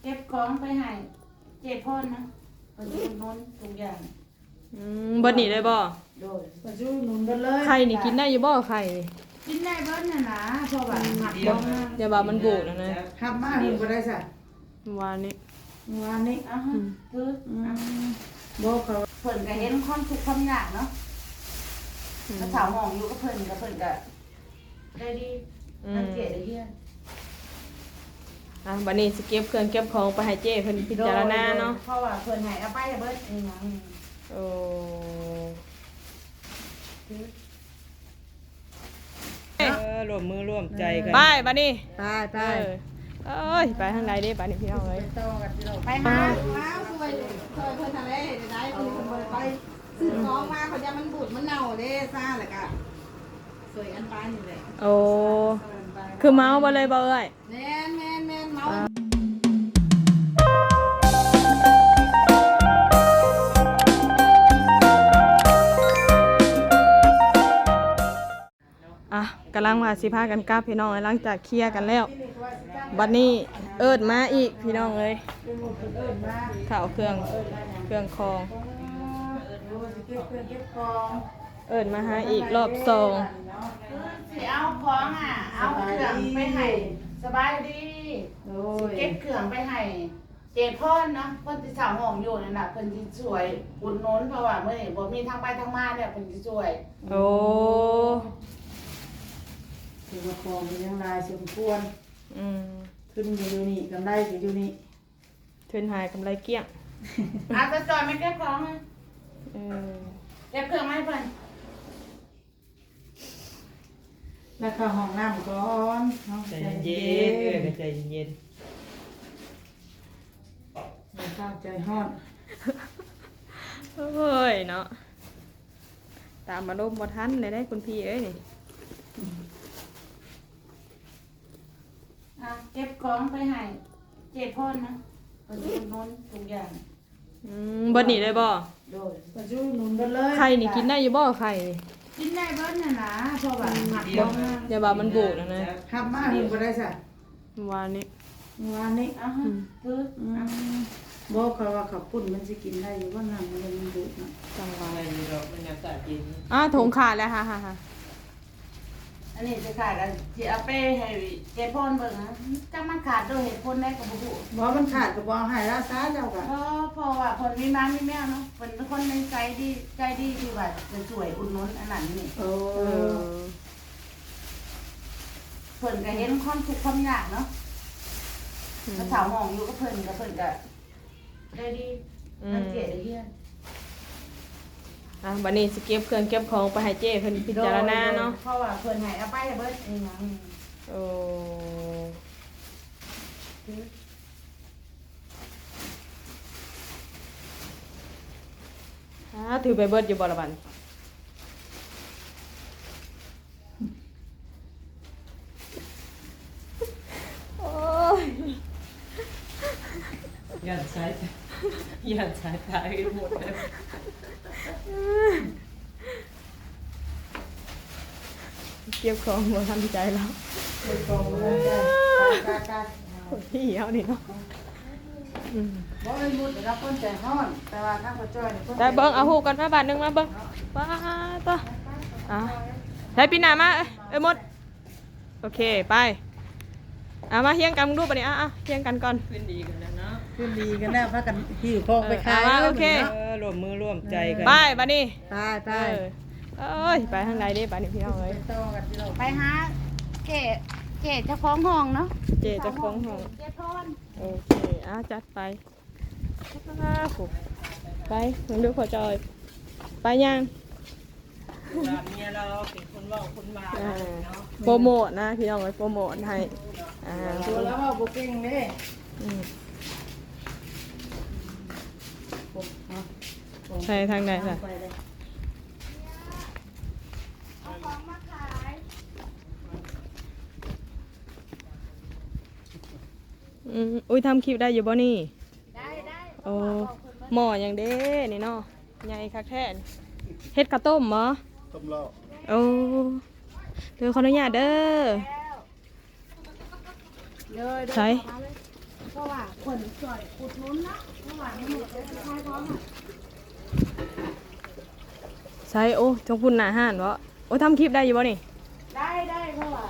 ເກັບຂອງໄປໃຫ້ເຈ້ພອນນະ ເພິ່ນອຸດໜູນທຸກຢ່າງ. ອືມ ເບິດນີ້ເລີຍບໍ່? ໂດຍ ເພິ່ນອຸດໜູນເບິດເລີຍ. ໄຂ່ນີ້ກິນໄດ້ຢູ່ບໍ່? ໄຂ່ນີ້ກິນໄດ້ເບິດຫັ້ນນະ ເພາະວ່າ ອືມ ຮັບ ດຽວ ບໍ່ງາມ ຢ່າວ່າມັນບູດຫັ້ນນະ ຮັບມາເພິ່ນບໍ່ໄດ້ຊະ. ວານນີ້ ວານນີ້ ອືມ ຄື ອືມ ບໍ່ ເຂົາ ເພິ່ນກໍເຫັນຄວາມທຸກຄວາມຍາກເນາະ ອືມ ແລ້ວສາວຫ້ອງຢູ່ກັບເພິ່ນ ກໍເພິ່ນກໍໄດ້ດີ ອືມ ສັງເກດໄດ້ເຮືອນ. ອ່ະ ບັດນີ້ຊິເກັບເຄື່ອງເກັບຂອງໄປໃຫ້ເຈ້ເພິ່ນພິຈາລະນາເນາະ ໂດຍ ໂດຍ ເພາະວ່າເພິ່ນໃຫ້ເອົາໄປໃຫ້ເບິດເອງນະ ອືມ ໂອ້ ເອີ ຮ່ວມມືຮ່ວມໃຈກັນ ໄປບາດນີ້ ໄປ ໄປ ເອີ ເອີຍ ໄປທາງໃດເດ້ບາດນີ້ພີ່ນ້ອງເອີຍ ໄປຫາ ມາຊ່ວຍ ຊ່ວຍເພິ່ນຫັ້ນແຫຼະ ໄດ້ມື້ນີ້ເພິ່ນບໍ່ໄດ້ໄປ ຊື້ຂອງມາ ເຂົາຢ້ານມັນບູດມັນເນົ່າເດ້ ຊາ ແລ້ວກະຊ່ວຍກັນໄປນີ້ແຫຼະ ໂອ້ ຄືເມົາບໍ່ເລີຍບໍ່ເອື້ອຍ? ແມ່ນ ແມ່ນ ແມ່ນ ເມົາ ອ່າ ອ່ະ ກຳລັງວ່າຊິພາກັນກັບພີ່ນ້ອງເອີຍ ຫຼັງຈາກເຄຍກັນແລ້ວ ບັດນີ້ເອີ້ນມາອີກພີ່ນ້ອງເອີຍ ເຂົ້າເຄື່ອງ ເຄື່ອງຂອງ ເອີ້ນມາຫາອີກລອບສອງ ຄືຊິເອົາຂອງ ອ່າ ເອົາເຄື່ອງໄປໃຫ້ ສະບາຍດີ ໂດຍ ຊິເກັບເຄື່ອງໄປໃຫ້ ເຈ້ພອນເນາະ ຄົນທີ່ເຊົ່າຫ້ອງຢູ່ນັ້ນນະ ເພິ່ນຊິຊ່ວຍອຸດໜູນ ເພາະວ່າມື້ນີ້ບໍ່ມີທາງໄປທາງມາແລ້ວ ເພິ່ນຊິຊ່ວຍ ໂອ້ ຖືວ່າຂອງກໍຍັງຫຼາຍສົມຄວນ ອືມ ທຶນກໍຢູ່ນີ້ ກຳໄລກໍຢູ່ນີ້ ທຶນຫາຍກຳໄລກ້ຽງ ອາ ຕາຈອຍມາເກັບຂອງ ເອີ ເກັບເຄື່ອງມາໃຫ້ເພິ່ນ. ແລ້ວເຂົ້າຫ້ອງນ້ຳກ່ອນເນາະ ໃຈເຢັນໆ ໃຈເຢັນໆ ເອື້ອຍກໍໃຈເຢັນໆ ຢ່າຟ້າວໃຈຮ້ອນ ໂອ້ຍເນາະ ຕາມອາລົມບໍ່ທັນເລີຍເດ້ຄຸນພີ່ເອີຍນີ້ ອ່ະ ເກັບຂອງໄປໃຫ້ເຈ້ພອນນະ ເພິ່ນອຸດໜູນທຸກຢ່າງ. ອືມ ເບິດນີ້ເລີຍບໍ່? ໂດຍ ເພິ່ນອຸດໜູນເບິດເລີຍ. ໄຂ່ນີ້ກິນໄດ້ຢູ່ບໍ່? ໄຂ່ນີ້ກິນໄດ້ເບິດຫັ້ນນະ ເພາະວ່າ ອືມ ຮັບບໍ່ງາມ ຢ່າວ່າມັນບູດຫັ້ນນະ ຮັບມາເພິ່ນບໍ່ໄດ້ຊະ ວານນີ້ ວານນີ້ ອືມ ຄື ອືມ ບໍ່ ຂ້ອຍວ່າເຂົ້າປຸ້ນມັນຊິກິນໄດ້ຢູ່ບໍ່? ນ້ຳມັນ ມັນບູດເນາະ ຈັງຫວະ ໄດ້ຢູ່ດອກ ມັນອາກາດເຢັນ. ອ້າ ຖົງຂາດແລ້ວ ຮະ ຮະ ຮະ. ອັນນີ້ຊິຂາດ ອັນຊິເອົາໄປໃຫ້ເຈ້ພອນເບິ່ງນະ ຈັກມັນຂາດດ້ວຍເຫດຜົນໃດກໍບໍ່ຮູ້. ບໍ່ ມັນຂາດກໍບໍ່ເອົາໃຫ້ລາວຊະ ເຈົ້າກໍ ເອີ ເພາະວ່າເພິ່ນມີໝາມີແມວເນາະ ເພິ່ນເປັນຄົນນິໄສດີ ໃຈດີ ທີ່ວ່າຈະຊ່ວຍອຸດໜູນອັນນັ້ນນີ້. ເອີ ເອີ ເພິ່ນກໍເຫັນຄວາມທຸກຄວາມຍາກເນາະ ອືມ ແລ້ວເຊົ່າຫ້ອງຢູ່ກັບເພິ່ນ ກໍເພິ່ນກໍ ໄດ້ດີ ອືມ ສັງເກດໄດ້ເຮືອນ. ອ່ະ ບັດນີ້ຊິເກັບເຄື່ອງເກັບຂອງໄປໃຫ້ເຈ້ເພິ່ນພິຈາລະນາເນາະ ໂດຍ ໂດຍ ເພາະວ່າເພິ່ນໃຫ້ເອົາໄປໃຫ້ເບິດເອງນະ. ໂອ້ ອ່າ ຖືໄປເບິດຢູ່ບໍ່ລະບັດນີ້? ໂອ້ຍ ຢ້ານສາຍຕາ ຢ້ານສາຍຕາໄອ້ມົດເດີ ເກັບຂອງບໍ່ທັນໃຈແລ້ວ ເກັບຂອງບໍ່ທັນໃຈ ໄປ ໄປ ໄປ ຄົນພີ່ເຮົານີ້ເນາະ. ອືມ ບໍ່ໄດ້ມຸດ ລະຄົນໃຈຮ້ອນ ແຕ່ວ່າທາງພໍ່ຈ້ອຍນີ້ຄົນ ໄດ້ເບິ່ງ ເອົາຮູບກັນມາບາດໜຶ່ງ ມາເບິ່ງ ປາດໂທ້ ອ່າ ໃສ່ປີນໜ້າມາ ເອີຍ ເອີຍ ໝົດ ໂອເຄ ໄປ ເອົາມາຮຽງກັນດູບາດນີ້ ເອົາ ເອົາ ຮຽງກັນກ່ອນ ຄືນດີກັນແລ້ວເນາະ ຄືນດີກັນແລ້ວ ພາກັນຫິ້ວຂອງໄປຂາຍ ເອີ ເອີ ໂອເຄ ເນາະ ເອີ ຮ່ວມມືຮ່ວມໃຈກັນ ໄປບາດນີ້ ໄປ ໄປ ເອີຍ ເອີຍ ໄປທາງໃດເດ້ບາດນີ້ພີ່ນ້ອງເອີຍ ໄປຫາເຈ້ ເຈ້ເຈົ້າຂອງຫ້ອງເນາະ ເຈ້ເຈົ້າຂອງຫ້ອງ ເຈ້ພອນ ໂອເຄ ອ່າ ຈັດໄປ ອ້າ ໄປເບິ່ງດູພໍ່ຈ້ອຍ ໄປຍ່າງ ວ່າເມຍລາວເປັນຄົນເວົ້າຄົນວ່າ ອ່າ ເນາະ ໂປຣໂມດນະພີ່ນ້ອງເອີຍ ໂປຣໂມດໃຫ້ ອ່າ ຕົວລາວເວົ້າບໍ່ເກັ່ງເດ້ ອືມ ໃສ່ທາງໃດລະ? ເອົາຂອງມາຂາຍ ອືມ ອຸ້ຍ ທຳຄລິບໄດ້ຢູ່ບໍ່ນີ້? ໄດ້ ໄດ້ ໂອ້ ໝໍ້ຫຍັງເດ້ນີ້ເນາະ ໃຫຍ່ຄັກແທ້ ເຮັດເຂົ້າຕົ້ມບໍ່? ຕົ້ມເຫຼົ້າ ໂອ້ ເດີ ຂໍອະນຸຍາດເດີ ໂດຍ ໂດຍ ໃສ ເຂົ້າມາເລີຍ ໂທ ວ່າເພິ່ນຊ່ອຍອຸດໜູນເນາະ ເພາະວ່າໃນມື້ເພິ່ນຊິຂາຍຂອງ. ໃສ ໂອ້ ທາງພຸ້ນໜ້າຮ້ານບໍ? ໂອ້ ທຳຄລິບໄດ້ຢູ່ບໍ່ນີ້? ໄດ້ ໄດ້ ເພາະວ່າ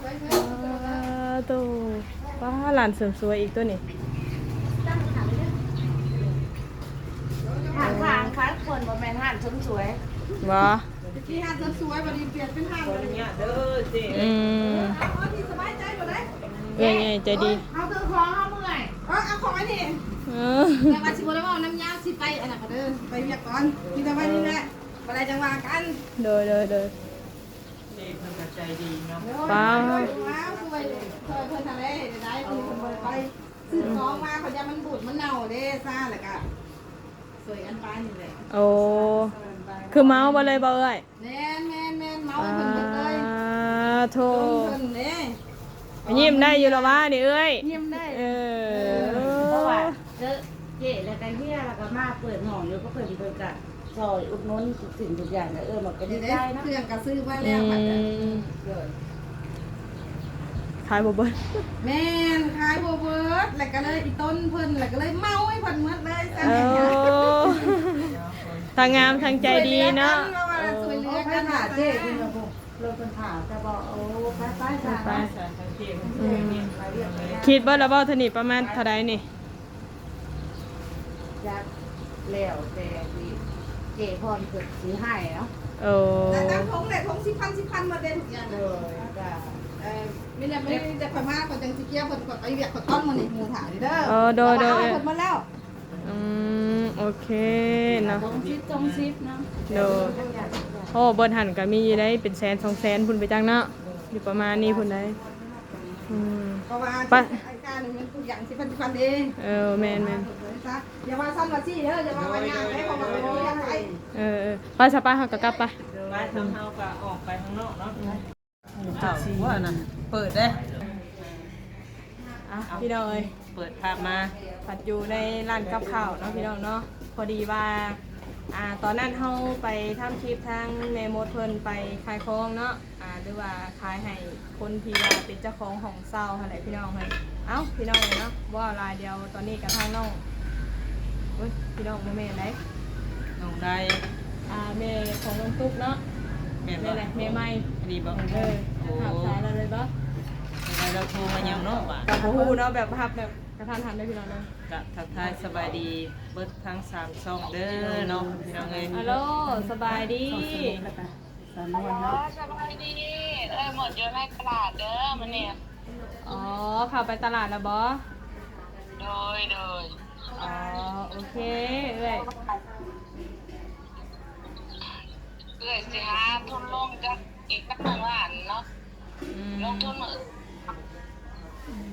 ປາໂຕ ປາ ຮ້ານເສີມສວຍອີກຕົວນີ້. ຮ້ານຂາຍ ຂາຍຄົນ ບໍ່ແມ່ນຮ້ານເສີມສວຍ ບໍ່? ຕະກີ້ຮ້ານເສີມສວຍ ບັດນີ້ປ່ຽນເປັນຮ້ານ ຂໍອະນຸຍາດເດີເຈ້. ອືມ ເອົາທີ່ສະບາຍໃຈໂລດເດ້. ເອື້ອຍໃຫຍ່ໃຈດີ ເຮົາຖືຂອງເຮົາເມື່ອຍ. ເອີ ເອົາຂອງໄວ້ນີ້. ເອີ ແຕ່ວ່າຊິບໍ່ໄດ້ເວົ້ານຳຍາວ ຊິໄປອັນນັ້ນກ່ອນເດີ ໄປວຽກກ່ອນ ມີແຕ່ໄວ້ນີ້ແຫຼະ ບໍ່ໄດ້ຈັ່ງວ່າກັນ. ໂດຍ ໂດຍ ໂດຍ. ເອີ ເພິ່ນກໍໃຈດີເນາະ. ໂດຍ ປ້າ ໂດຍ ໂດຍ ຊ່ວຍ ຊ່ວຍເພິ່ນຫັ້ນແຫຼະ ເຮັດໄດ້ ເພິ່ນບໍ່ໄດ້ໄປ ຊື້ຂອງມາ ເຂົາຢ້ານມັນບູດມັນເນົ່າເດ້ ຊ້າ ແລ້ວກໍຊ່ວຍກັນໄປນີ້ແຫຼະ. ໂອ້ ຄືເມົາເບິດເລີຍບໍ່ເອື້ອຍ? ແມ່ນ ແມ່ນ ແມ່ນ ເມົາໃຫ້ເພິ່ນເບິດເລີຍ. ປາໂທ ຈົນເພິ່ນເດ້. ຍິ້ມໄດ້ຢູ່ລະຫວານີ້ເອື້ອຍ? ຍິ້ມໄດ້. ເອີ ເອີ ເພາະວ່າເຈີເຈ້ແລ້ວກໍເຮຍ ແລ້ວກໍມາເປີດຫ້ອງຢູ່ກັບເພິ່ນ ເພິ່ນກໍຊ່ອຍອຸດໜູນທຸກສິ່ງທຸກຢ່າງ. ເອີ ມັນກໍດີໃຈເນາະ ເຄື່ອງກໍຊື້ມາແລ້ວ. ອືມ ເອີ ຂາຍບໍ່ເບິດ. ແມ່ນ ຂາຍບໍ່ເບິດ ແລ້ວກໍເລີຍອີ່ຕົນເພິ່ນ ແລ້ວກໍເລີຍເມົາໃຫ້ເພິ່ນໝົດເລີຍ. ໂອ້ ທັງງາມທັງໃຈດີເນາະ. ຊ່ວຍເຫຼືອກັນ ເອີ ຊ່ວຍເຫຼືອກັນ ເຈົ້າເພິ່ນຖ້າ ເຈົ້າບໍ່ ໂອ້ ໄປໆ ໄປ ໄປ ອືມ ຄິດເບິດແລ້ວບໍ່ ເທົ່ານີ້ປະມານເທົ່າໃດນີ້? ຈັກ ແລ້ວແຕ່ທີ່ເຈ້ພອນເພິ່ນຊິໃຫ້ເນາະ. ໂອ້ ແຕ່ຕາມຖົງແຫຼະ ຖົງສິບພັນ ສິບພັນໝົດເດ້ທຸກຢ່າງ. ໂດຍ ກໍ ເອີ ມີແຕ່ ມີແຕ່ຂ້ອຍມາ ຂ້ອຍຈັ່ງຊິເກຍ ເພິ່ນ ຂ້ອຍໄປວຽກ ຂ້ອຍກ່ອນມື້ນີ້ ໝູ່ຖ້າຢູ່ເດີ. ອໍ ໂດຍ ໂດຍ ເອົາໃຫ້ເພິ່ນໝົດແລ້ວ. ອືມ ໂອເຄເນາະ ຖົງສິບ ຖົງສິບເນາະ. ໂດຍ ໂອ້ ເບິດຫັ້ນກໍມີຢູ່ໄດ໋ ເປັນແສນສອງແສນພຸ້ນໄປຈັກເນາະ ຢູ່ປະມານນີ້ພຸ້ນໄດ໋. ອືມ ເພາະວ່າ ໄປ ອັນການນີ້ມັນທຸກຢ່າງສິບພັນ ສິບພັນເດ້. ເອີ ແມ່ນໆ ຢ່າວ່າຊັ້ນວ່າຊີ້ເດີ ຢ່າວ່າວ່າຍາກເດ້ ເພາະວ່າເຮົາບໍ່ຢາກໄປ. ເອີໆ ໄປຊະ ໄປ ເຮົາກໍກັບໄປ. ໄປ ທາງເຮົາກໍອອກໄປຂ້າງນອກເນາະ. ອືມ ເຂົ້າ ວ່ານະ ເປີດເດ້. ອ່ະ ພີ່ນ້ອງເອີຍ ເປີດພາບມາ ພັດຢູ່ໃນຮ້ານກັບຂ້າວເນາະ ພີ່ນ້ອງເນາະ. ພໍດີວ່າ ອ່າ ຕອນນັ້ນເຮົາໄປທຳຄລິບທາງແມ່ມົດເພິ່ນໄປຂາຍຂອງເນາະ ອ່າ ຫຼືວ່າຂາຍໃຫ້ຄົນທີ່ວ່າເປັນເຈົ້າຂອງຫ້ອງເຊົ່າຫັ້ນແຫຼະ ພີ່ນ້ອງເອີຍ. ເອົ້າ ພີ່ນ້ອງເອີຍເນາະ ບໍ່ເວົ້າຫຼາຍ ດຽວຕອນນີ້ກະທາງນ້ອງ ໂອ້ຍ ພີ່ນ້ອງບໍ່ແມ່ນໃດ໋ ນ້ອງໄດ້ ອ່າ ແມ່ຂອງນ້ອງຕຸກເນາະ. ແມ່ນບໍ່? ແມ່ໃໝ່ ອັນນີ້ບໍ່? ເອີ ໂອ້ ຮັບສາຍລາວເລີຍບໍ່? ແມ່ໃໝ່ລາວໂທມາຫຍັງເນາະ ບາດ ກະບໍ່ຮູ້ເນາະ ແບບຮັບແບບກະທັນຫັນເດີ ພີ່ນ້ອງເດີ. ກະທັກທາຍສະບາຍດີເບິດທັງສາມຊ່ອງເດີເນາະ ພີ່ນ້ອງເອີຍ. ອາໂລ ສະບາຍດີ ສາວນວນເນາະ. ສະບາຍດີ ເອື້ອຍມົດຢູ່ໃນຕະຫຼາດເດີມື້ນີ້. ອໍ ເຂົ້າໄປຕະຫຼາດແລ້ວບໍ່? ໂດຍ ໂດຍ. ອໍ ໂອເຄເອື້ອຍ ເອື້ອຍຊິຫາທຶນລົງຈັກອີກຈັກໜຶ່ງລ້ານເນາະ. ອືມ ລົງທຶນມື້ອື່ນ.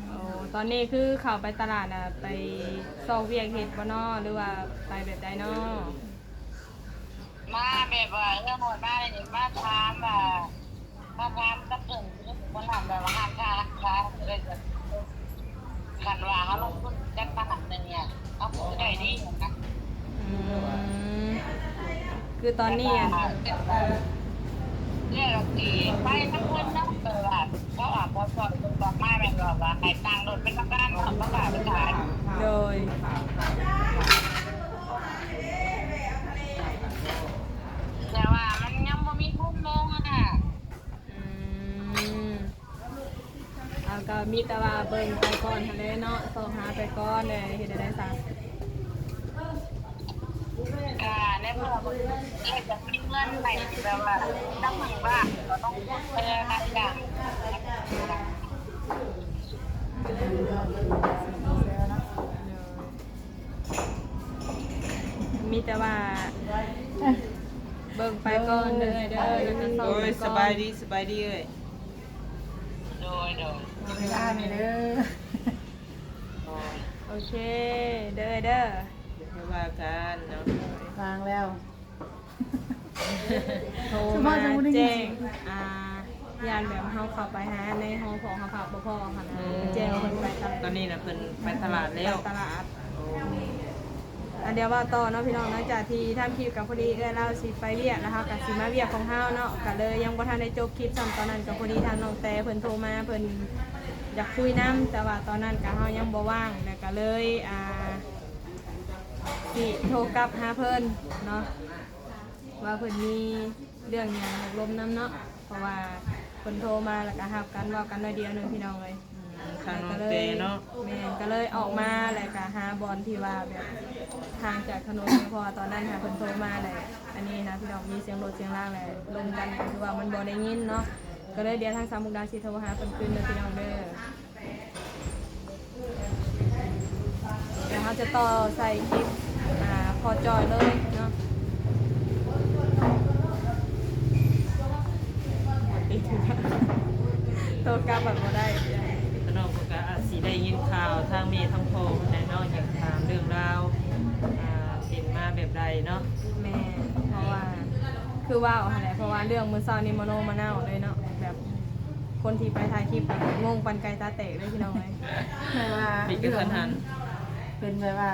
ໂອ້ ຕອນນີ້ຄືເຂົ້າໄປຕະຫຼາດນະ ໄປຊອກວຽກເຮັດບໍ່ນໍ ຫຼືວ່າໄປແບບໃດນໍ? ມາແບບວ່າ ເອື້ອຍມົດມານີ້ ມາຖາມວ່າ ມາຖາມກັບເພິ່ນ ຄົນນັ້ນແບບວ່າຮ້ານຄ້າ ຮ້ານຄ້າ ຄັນວ່າເຮົາລົງທຶນຈັກຂະໜາດໜຶ່ງນີ້ ເຮົາກໍໄດ້ດີນະ. ອືມ ຄືຕອນນີ້ ແຕ່ວ່າ ເອື້ອຍກໍຊິໄປນຳເພິ່ນເນາະ ແຕ່ວ່າເຂົາອາດບໍ່ຊອກເພິ່ນດອກໄມ້ ແມ່ນບໍ່ ວ່າໃຫ້ຕັ້ງລົດເປັນປະກັນ ເຂົາກໍວ່າໄປຂາຍ. ໂດຍ. ແຕ່ວ່າມັນຍັງບໍ່ມີທຶນລົງຫັ້ນນະ. ອືມ ເອົາ ກໍມີແຕ່ວ່າເບິ່ງໄປກ່ອນຫັ້ນແຫຼະເນາະ ຊອກຫາໄປກ່ອນແຫຼະ ເຮັດແນວໃດຊະ? ກະໃນເມື່ອເອື້ອຍຈະມີເງິນໃຫ້ແບບວ່າຕັ້ງບ້ານ ກໍຕ້ອງແຕ່ງງານກັນ. ມີແຕ່ວ່າເບິ່ງໄປກ່ອນເດີ ເດີ ແລ້ວກໍຊອກໄປກ່ອນ. ໂດຍ ສະບາຍດີ ສະບາຍດີເອື້ອຍ. ໂດຍ ໂດຍ ເວລານີ້ເດີ. ໂອເຄເດີ ເດີ ເດີ ບໍ່ວ່າກັນເນາະ ວາງແລ້ວ. ໂທມາແຈ້ງ ອ່າ ຢ້ານແບບເຮົາເຂົ້າໄປຫາໃນຫໍພວກເຮົາພັກບໍ່ພໍຫັ້ນນະ. ອືມ ແຈ້ງວ່າເພິ່ນໄປຕະຫຼາດ ຕອນນີ້ນະເພິ່ນໄປຕະຫຼາດແລ້ວ ໄປຕະຫຼາດ. ໂອ້ ອ່າ ດຽວເວົ້າຕໍ່ເນາະພີ່ນ້ອງ ຫຼັງຈາກທີ່ທຳຄລິບກໍພໍດີເອື້ອຍລາວຊິໄປວຽກ ແລ້ວເຮົາກໍຊິມາວຽກຂອງເຮົາເນາະ ກໍເລີຍຍັງບໍ່ທັນໄດ້ຈົບຄລິບຊ້ຳ. ຕອນນັ້ນກໍພໍດີທາງນ້ອງແຕເພິ່ນໂທມາ ເພິ່ນ ຢາກຄຸຍນຳ ແຕ່ວ່າຕອນນັ້ນກະເຮົາຍັງບໍ່ວ່າງ ແລ້ວກະເລີຍ ອ່າ ຊິໂທກັບຫາເພິ່ນເນາະ ວ່າເພິ່ນມີເລື່ອງຫຍັງຢາກລົມນຳເນາະ ເພາະວ່າເພິ່ນໂທມາ ແລ້ວກະຮັບກັນ ເວົ້າກັນໜ້ອຍດຽວໜຶ່ງ ພີ່ນ້ອງເອີຍ. ອືມ ທາງນ້ອງແຕເນາະ ແມ່ນ ກະເລີຍອອກມາ ແລ້ວກະຫາບ່ອນທີ່ວ່າແບບຫ່າງຈາກຖະໜົນ ເພາະວ່າຕອນນັ້ນຫາເພິ່ນໂທມາ ແລ້ວອັນນີ້ນະ ພີ່ນ້ອງ ມີສຽງລົດສຽງລາງ ແລ້ວລົມກັນ ກະຄືວ່າມັນບໍ່ໄດ້ຍິນເນາະ ກະເລີຍດຽວທາງສາວມຸກດາຊິໂທຫາເພິ່ນຄືນເດີ ພີ່ນ້ອງເດີ. ແລ້ວເຮົາຈະຕໍ່ໃສ່ຄລິບ ອ່າ ພໍ່ຈ້ອຍເລີຍເນາະ ໂທກັບບັດບໍ່ໄດ້. ນ້ອງເພິ່ນກະອາດຊິໄດ້ຍິນຂ່າວທາງແມ່ທາງພໍ່ເພິ່ນແຫຼະເນາະ ຢາກຖາມເລື່ອງລາວ ອ່າ ເປັນມາແບບໃດເນາະ. ແມ່ນ ເພາະວ່າຄືເວົ້າຫັ້ນແຫຼະ ເພາະວ່າເລື່ອງມື້ເຊົ້ານີ້ມະໂນມະນາວເລີຍເນາະ ແບບ ຄົນທີ່ໄປຖ່າຍຄລິບກໍງົງປັນໄກ່ຕາແຕກເລີຍ ພີ່ນ້ອງເອີຍ. ແບບວ່າ ປິດກະທັນຫັນ ເປັນແບບວ່າ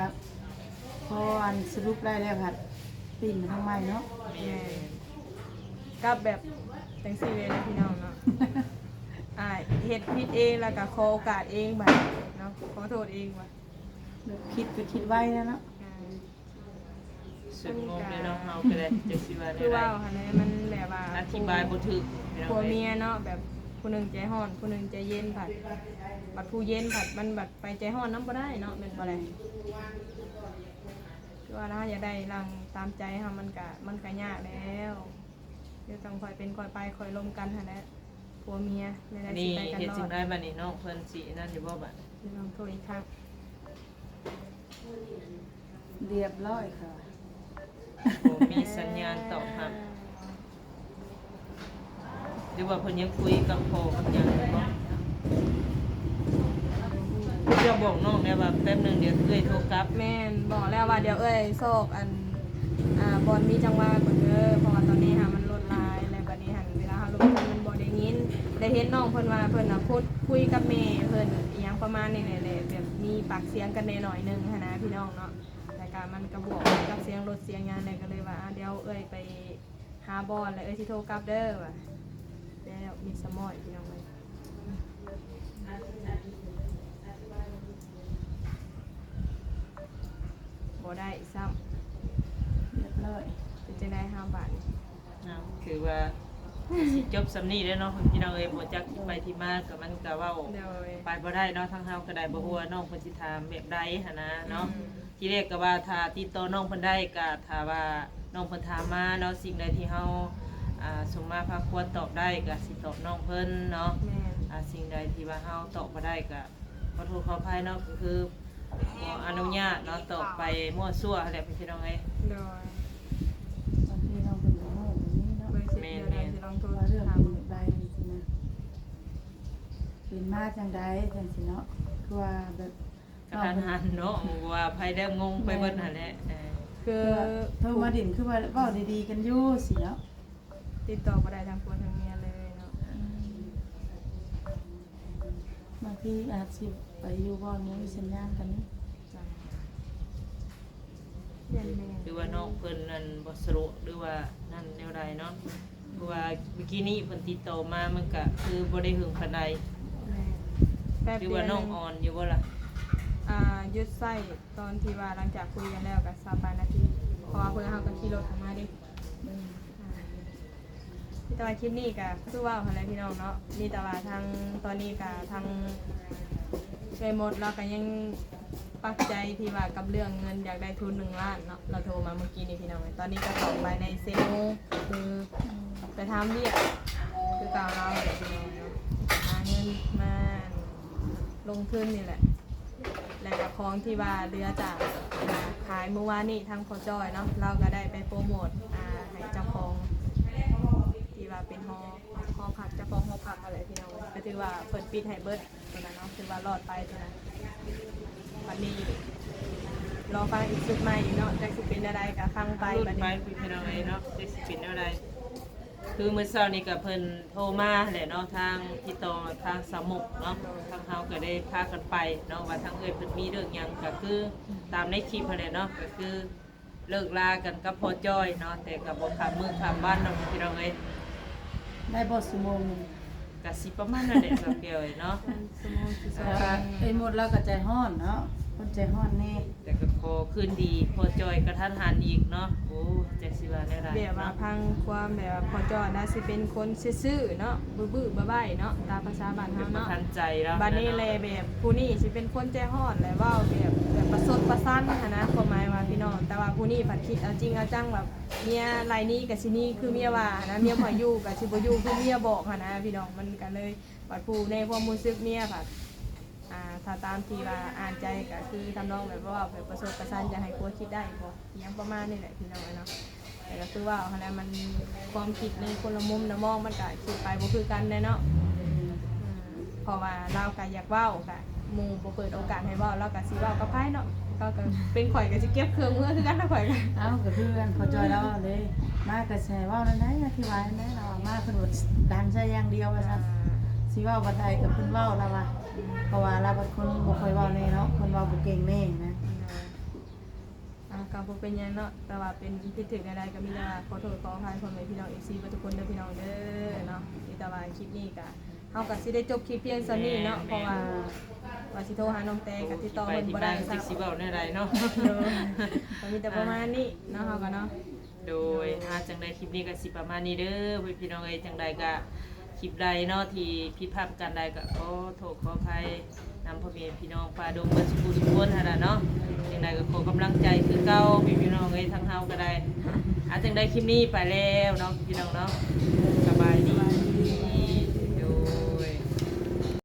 ພໍອັນສະຫຼຸບໄດ້ແລ້ວພັດປິ່ນມາທາງໃໝ່ເນາະ. ແມ່ນ ກັບແບບຈັ່ງຊີ້ເລີຍນະ ພີ່ນ້ອງເນາະ. ອ່າ ເຮັດຜິດເອງ ແລ້ວກໍຂໍໂອກາດເອງບັດເນາະ ຂໍໂທດເອງວ່າ ແບບຄິດກໍຄິດໄວແລ້ວເນາະ. ອ່າ ສຸດງົງເລີຍເນາະ ເຮົາກໍໄດ້ ຈັກຊິວ່າແນວໃດ ຄືເວົ້າຫັ້ນແຫຼະ ມັນແບບວ່າ ອະທິບາຍບໍ່ຖືກ ຜົວເມຍເນາະ ແບບຜູ້ໜຶ່ງໃຈຮ້ອນ ຜູ້ໜຶ່ງໃຈເຢັນ ພັດ ບັດຜູ້ເຢັນພັດ ມັນບັດໄປໃຈຮ້ອນນຳບໍ່ໄດ້ເນາະ ແມ່ນບໍ່ແຫຼະ. ຄືວ່າເຮົາຢາກໄດ້ດັ່ງຕາມໃຈເຮົາ ມັນກະ ມັນກະຍາກແລ້ວ ຄືຕ້ອງຄ່ອຍເປັນຄ່ອຍໄປ ຄ່ອຍລົມກັນຫັ້ນແຫຼະ ຜົວເມຍ ແນວໃດຊິໄປກັນລອດ. ເຮັດຈັ່ງໃດບັດນີ້ ນ້ອງເພິ່ນຊິນັ້ນຢູ່ບໍ່ບັດນີ້ ລອງໂທອີກຄັ້ງ. ລຽບຮ້ອຍຄ່ະ ບໍ່ມີສັນຍານຕອບຮັບ ຫຼືວ່າເພິ່ນຍັງຄຸຍກັບພໍ່ກັບຫຍັງຢູ່ບໍ່? ເຈົ້າບອກນ້ອງແດ່ວ່າແປັບໜຶ່ງ ດຽວເອື້ອຍໂທກັບ. ແມ່ນ ບອກແລ້ວວ່າດຽວເອື້ອຍຊອກອັນ ອ່າ ບ່ອນມີຈັງຫວະກ່ອນເດີ ເພາະວ່າຕອນນີ້ຫາມັນລົດຫຼາຍ ແລ້ວບັດນີ້ຫັ້ນເວລາເຮົາລົມກັນມັນບໍ່ໄດ້ຍິນ. ໄດ້ເຫັນນ້ອງເພິ່ນວ່າເພິ່ນນະຄຸດ ຄຸຍກັບແມ່ເພິ່ນອີ່ຫຍັງປະມານນີ້ແຫຼະ ແບບມີປາກສຽງກັນແດ່ໜ້ອຍໜຶ່ງຫັ້ນນະ ພີ່ນ້ອງເນາະ. ແລ້ວກະມັນກະບວກກັບສຽງລົດສຽງຫຍັງແດ່ ກະເລີຍວ່າ ອ່າ ດຽວເອື້ອຍໄປຫາບ່ອນ ແລ້ວເອື້ອຍຊິໂທກັບເດີວ່າ. ແລ້ວມີສະໝອຍ ພີ່ນ້ອງເອີຍ ບໍ່ໄດ້ຊ້ຳ ລຽບຮ້ອຍ. ເປັນຈັ່ງໃດເຮົາບາດນີ້? ເອົາ ຄືວ່າຊິຈົບສ່ຳນີ້ແຫຼະເນາະ ພີ່ນ້ອງເອີຍ ບໍ່ຈັກທີ່ໄປທີ່ມາ ກະມັນກະເວົ້າ ໂດຍ ໄປບໍ່ໄດ້ເນາະ. ທາງເຮົາກະໄດ້ ບໍ່ຮູ້ວ່ານ້ອງເພິ່ນຊິຖາມແບບໃດຫັ້ນນະເນາະ. ອືມ ທີແລກກະວ່າຖ້າຕິດຕໍ່ນ້ອງເພິ່ນໄດ້ ກະຖ້າວ່ານ້ອງເພິ່ນຖາມມາເນາະ ສິ່ງໃດທີ່ເຮົາ ອ່າ ສົມມາພາຄວນຕອບໄດ້ ກະຊິຕອບນ້ອງເພິ່ນເນາະ. ແມ່ນ ອ່າ ສິ່ງໃດທີ່ວ່າເຮົາຕອບບໍ່ໄດ້ ກະ ຂໍໂທດຂໍອະໄພເນາະ ກໍຄືບໍ່ອະນຸຍາດເນາະ ຕອບໄປມົ້ວຊົ່ວຫັ້ນແຫຼະ ພີ່ນ້ອງເອີຍ. ໂດຍ ບາງທີນ້ອງເພິ່ນກໍຮູ້ກໍມີເນາະ. ແມ່ນໆ ວ່າເລື່ອງເປັນແບບໃດຈັ່ງຊີ້ນະ ເປັນມາຈັ່ງໃດຈັ່ງຊີ້ເນາະ ຄືວ່າແບບກະທັນຫັນເນາະ ວ່າໃຜໄດ້ງົງໄປເບິດຫັ້ນແຫຼະ. ເອີ ຄືໂທມາດິນ ຄືວ່າເວົ້າດີໆກັນຢູ່ຊີ້ເນາະ. ຕິດຕໍ່ບໍ່ໄດ້ທັງຜົວທັງເມຍເລີຍເນາະ. ອືມ ບາງທີອາດຊິໄປຢູ່ບ່ອນບໍ່ມີສັນຍານກັນ. ຈ້ະ ແມ່ນໆ ຄືວ່ານ້ອງເພິ່ນນັ້ນບໍ່ສະດວກ ຫຼືວ່ານັ້ນແນວໃດເນາະ. ເພາະວ່າມື້ກີ້ນີ້ເພິ່ນຕິດຕໍ່ມາ ມັນກະຄືບໍ່ໄດ້ເຖິງປານໃດ. ແມ່ນ ແປັບດຽວ ຄືວ່ານ້ອງອ່ອນຢູ່ບໍ່ລະ? ອ່າ ຢຸດໃຊ້ຕອນທີ່ວ່າຫຼັງຈາກຄຸຍກັນແລ້ວກະຊາວປາຍນາທີ ເພາະວ່າເພື່ອນເຮົາກະຂີ່ລົດເຂົ້າມາເດ້. ອືມ ອ່າ ມີແຕ່ວ່າຄລິບນີ້ກະຄືເວົ້າຫັ້ນແຫຼະ ພີ່ນ້ອງເນາະ. ມີແຕ່ວ່າທາງ ຕອນນີ້ກະທາງເອື້ອຍມົດລາວກະຍັງປັກໃຈທີ່ວ່າກັບເລື່ອງເງິນ ຢາກໄດ້ທຶນໜຶ່ງລ້ານເນາະ. ລາວໂທມາມື້ກີ້ນີ້ ພີ່ນ້ອງເອີຍ. ຕອນນີ້ກະເຂົ້າໄປໃນເຊໂນ ຄືໄປທຳວຽກຄືເກົ່າລາວແຫຼະ ພີ່ນ້ອງເນາະ. ຫາເງິນມາລົງທຶນນີ້ແຫຼະ ແລະກະຂອງທີ່ວ່າເຫຼືອຈາກ ອ່າ ຂາຍມື້ວານນີ້ ທາງພໍ່ຈ້ອຍເນາະ ລາວກະໄດ້ໄປໂປຣໂມດ ອ່າ ໃຫ້ເຈົ້າຂອງທີ່ວ່າເປັນຫໍ ຫໍພັກ ເຈົ້າຂອງຫໍພັກຫັ້ນແຫຼະ ພີ່ນ້ອງ. ກະຖືວ່າເພິ່ນປິດໃຫ້ເບິດໂຕນັ້ນເນາະ ຖືວ່າລອດໄປໂຕນັ້ນ. ບັດນີ້ລໍຟັງອີກຊຸດໃໝ່ອີກເນາະ ຈັກຊິເປັນແນວໃດກະຟັງໄປ ລຸ້ນໄປ ບັດນີ້ ພີ່ນ້ອງເອີຍເນາະ ຈັກຊິເປັນແນວໃດ. ຄືມື້ເຊົ້ານີ້ກະເພິ່ນໂທມາແຫຼະເນາະ ທາງ ຕິດຕໍ່ທາງສາວມຸກເນາະ. ໂດຍ ທາງເຮົາກະໄດ້ພາກັນໄປເນາະ ວ່າທາງເອື້ອຍເພິ່ນມີເລື່ອງຫຍັງ ກະຄືຕາມໃນຄລິບຫັ້ນແຫຼະເນາະ ກະຄືເລີກລາກັນກັບພໍ່ຈ້ອຍເນາະ ແຕ່ກະບໍ່ຂ້າມມື້ຂ້າມວັນເນາະ ພີ່ນ້ອງເອີຍ. ໄດ້ບໍ່ຊົ່ວໂມງໜຶ່ງ? ກ ກະຊິປະມານນັ້ນແຫຼະ ສາວແກ້ວເອີຍເນາະ. ຊົ່ວໂມງທີ່ສອງ ເອີ ເອີຍ ມົດລາວກໍໃຈຮ້ອນເນາະ ຄົນໃຈຮ້ອນແນ່. ແຕ່ກໍຂໍຄືນດີພໍ່ຈ່ອຍກະທັນຫັນອີກເນາະ. ໂອ້ ຈັກຊິວ່າແນວໃດ ແບບວ່າ ເນາະ ພັງຄວາມແບບວ່າພໍ່ຈ່ອຍນະຊິເປັນຄົນຊື່ໆເນາະ ບື້ໆບ້າໆເນາະ ຕາມພາສາບ້ານເຮົາເນາະ. ບໍ່ທັນໃຈລາວ ບາດນີ້ແຫຼະ ແບບຜູ້ນີ້ຊິເປັນຄົນໃຈຮ້ອນ ແລະ ເວົ້າແບບ ແບບປະຊົດປະຊັນຫັ້ນນະ ຄວາມໝາຍວ່າພີ່ນ້ອງ. ແຕ່ວ່າຜູ້ນີ້ພັດຄິດເອົາຈິງເອົາຈັງ ແບບເມຍໄລ່ໜີກໍຊິໜີຄືເມຍວ່າຫັ້ນນະ ເມຍບໍ່ໃຫ້ຢູ່ກໍຊິບໍ່ຢູ່ຄືເມຍບອກຫັ້ນນະ ພີ່ນ້ອງ. ມັນກໍເລີຍ ບັດຜູ້ໃນຄວາມຮູ້ສຶກເມຍພັດ ອ່າ ຖ້າຕາມທີ່ວ່າອ່ານໃຈກໍຄືທຳນອງແບບເວົ້າແບບປະຊົດປະຊັນ ຢາກໃຫ້ຜົວຄິດໄດ້ບໍ່ ອີຫຍັງປະມານນີ້ແຫຼະ ພີ່ນ້ອງເອີຍເນາະ. ແຕ່ກໍຄືເວົ້າຫັ້ນແຫຼະ ມັນຄວາມຄິດໃນຄົນລະມຸມນະມອງ ມັນກໍຄິດໄປບໍ່ຄືກັນແຫຼະເນາະ. ເພາະວ່າລາວກໍຢາກເວົ້າ ກໍໝູ່ບໍ່ເປີດໂອກາດໃຫ້ເວົ້າ ລາວກໍຊິເວົ້າກັບໃຜເນາະ. ກໍ ກໍເປັນຂ້ອຍກໍຊິເກັບເຄື່ອງເມືອຄືກັນນະ ຂ້ອຍກໍ. ເອົ້າ ກໍຄືອັນພໍ່ຈ່ອຍລາວເວົ້າເດ້ ມາກໍຊິໃຫ້ເວົ້າແນວໃດ ອະທິບາຍແນວໃດ ລາວວ່າມາເພິ່ນບໍ່ດັນໃສ່ຢ່າງດຽວວ່າຊັ້ນ. ອ່າ ຊິເວົ້າບັດໃດກໍເພິ່ນເວົ້າລາວວ່າ ເພາະວ່າລາວເປັນຄົນບໍ່ຄ່ອຍເວົ້າແນ່ເນາະ ຄົນເວົ້າບໍ່ເກັ່ງແນ່ນະ. ອ່າ ກໍບໍ່ເປັນຫຍັງເນາະ ແຕ່ວ່າເປັນຜິດຖືກແນວໃດກໍມີແຕ່ວ່າຂໍໂທດຂໍອະໄພພໍ່ແມ່ພີ່ນ້ອງ ເອັຟຊີ ເບິດທຸກຄົນເດີພີ່ນ້ອງເດີເນາະ. ມີແຕ່ວ່າຄລິບນີ້ກໍ ເຮົາກໍຊິໄດ້ຈົບຄລິບພຽງສ່ຳນີ້ເນາະ ແມ່ນໆ ເພາະວ່າ ວ່າຊິໂທຫານ້ອງແຕ່ກໍຕິດຕໍ່ເພິ່ນບໍ່ໄດ້ ຈັກຊິເວົ້າແນວໃດເນາະ. ໂດຍ ກໍມີແຕ່ປະມານນີ້ເນາະ ເຮົາກໍເນາະ. ໂດຍ ອ່າ ຈັ່ງໃດຄລິບນີ້ກໍຊິປະມານນີ້ເດີພີ່ນ້ອງເອີຍ. ຈັ່ງໃດກໍຄລິບໃດເນາະທີ່ຜິດພາດປະການໃດກໍຂໍໂທດຂໍອະໄພນຳພໍ່ແມ່ພີ່ນ້ອງປາດົງເບິດສູ່ຜູ້ສູ່ຄົນຫັ້ນລະເນາະ. ຈັ່ງໃດກໍຂໍກຳລັງໃຈຄືເກົ່າພີ່ນ້ອງເອີຍ ທາງເຮົາກໍໄດ້. ອ່າ ຈັ່ງໃດຄລິບນີ້ໄປແລ້ວເນາະພີ່ນ້ອງເນາະ ສະບາຍດີ